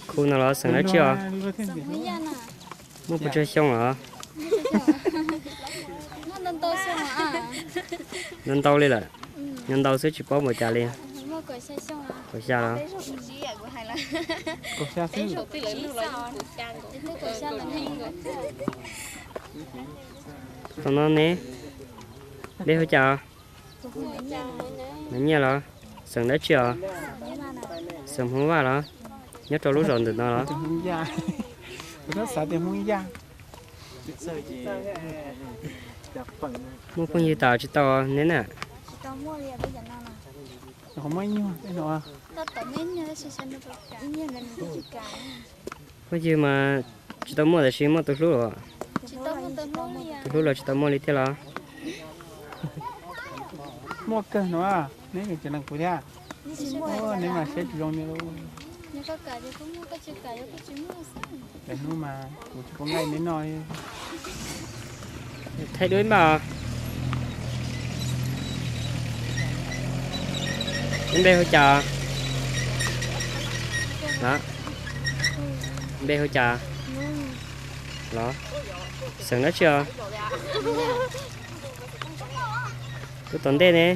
Khu no los xeem dab tsi os? Muaj puas tsawg xyoo os? Ntau ntau li lawm. Nyob ntau xwb tsis paub npaum cas li. Kaum xya los? Tom no ne, npe hu cas? Maiv Nyiaj los? Xeem dab tsi os? Xeem Hmoob Vaj los? Nyob rau lub zos ntawm no los? Muaj phooj ywg tas tsis tau neb na? Phooj ywg mas tsis tau muaj tab sis muaj tus hlub os. Tus hlub los tsis tau muaj li thiab los? Muaj kawg no, neb tseem lees kuv thiab. Neb mas siab tsis zoo li. Hnub mas kuv tsis pub nqaij neb noj. Thaij dua ib npaj. Npe hu cas? Npe hu cas? Los, xeem dab tsi os? Tuaj tom ntej ne.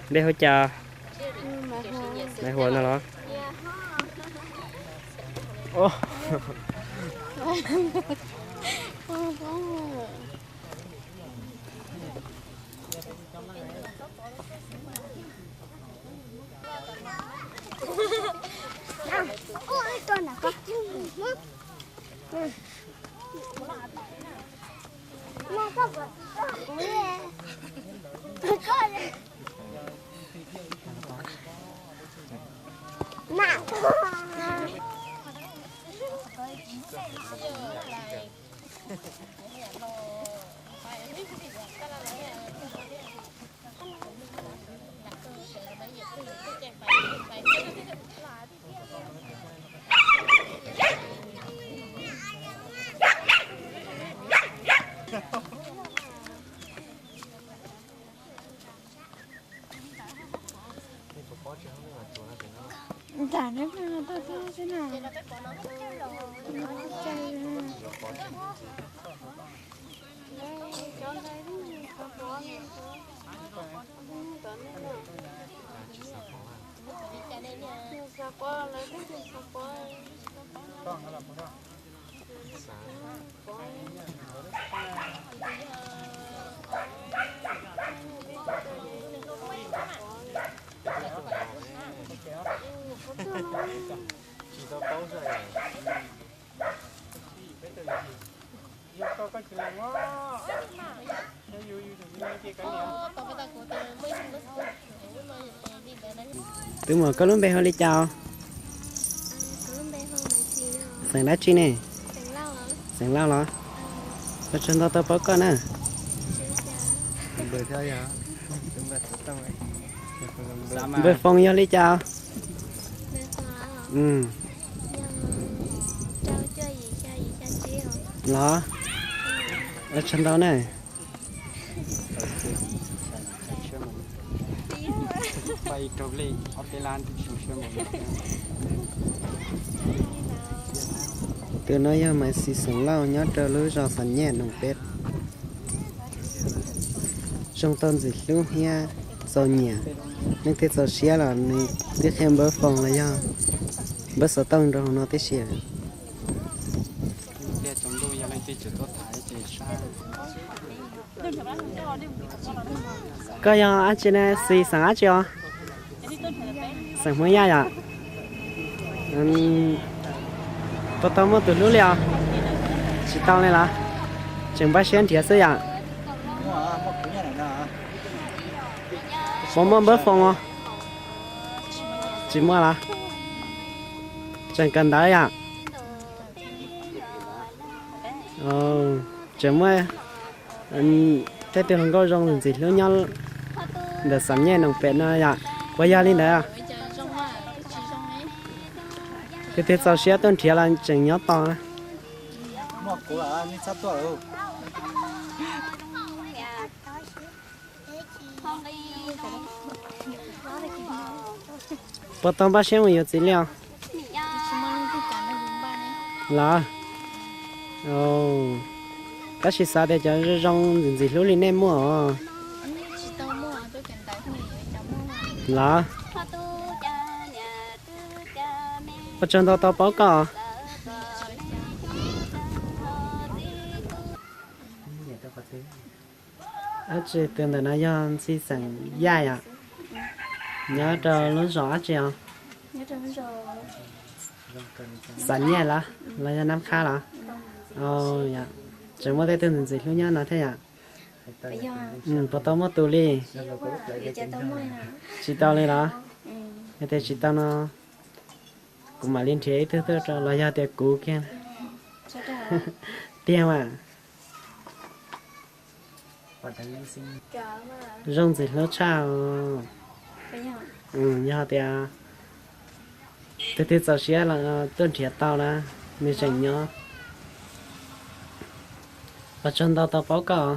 Npe hu cas? Maiv Huas no los? Tus muam, koj lub npe hu li cas? Xeem dab tsi ne? Xeem Lauj los? Ua tsaug ntau tau paub koj na. Npawg Foom yog li cas? Los, ua tsaug ntau na. Tus no yog Maiv Xis xeem Lauj nyob rau lub zos Xam Nyaj Noom Peb. Zoo tau ntxim hlub thiab txaus nyiam, leej twg txaus siab los nws twb qhia npawb foos los yog npawb xov tooj rau hauv no tib si. Koj yog dab tsi ne, Xis xeem dab tsi os? Xeem Hmoob Yaj yom? Tau tau muaj tus hlub li os? Tsis tau li los? Tseem npaj siab nrhiav xwb yom? Puas muaj npawb foos os? Tsis muaj los? Tseem kawm ntawv yom? Tseem muaj tej tug hluas nkauj zoo ntxim hlub nyob ntawm Xam Nyaj Noom Peb no yom? Puas yog li ntawd? Tus twg txaus siab tuaj nrhiav los tseem nyob tos na. Muaj kuv los nej txhob tuaj. Puas tau npaj siab mus yuav txiv li os? Los, tab sis xav tias cov zoo zoo ntxim ntxim hlub li nej muaj os. Los, ua tsaug ntau tau paub koj. Ab, tsis, tus ntawm no yog Ntxhi xeem Yaj yom, nyob rau lub zos dab tsi os? Xam Nyiaj los, los yog Nab Khab los? Tseem muaj tej tug ntxim ntxim hlub nyob no thiab yom? Puas tau muaj tus li? Tsis tau li los? Yog tias tsis tau no, kuv mam li nrhiav ib tug tuaj rau, los yog tias kuv kiag? Tiag mas. Zoo ntxim hlub tshaj. Yog tias tus twg txaus siab los tuaj nrhiav tau na, nws tseem nyob. Ua tsaug ntau tau paub koj.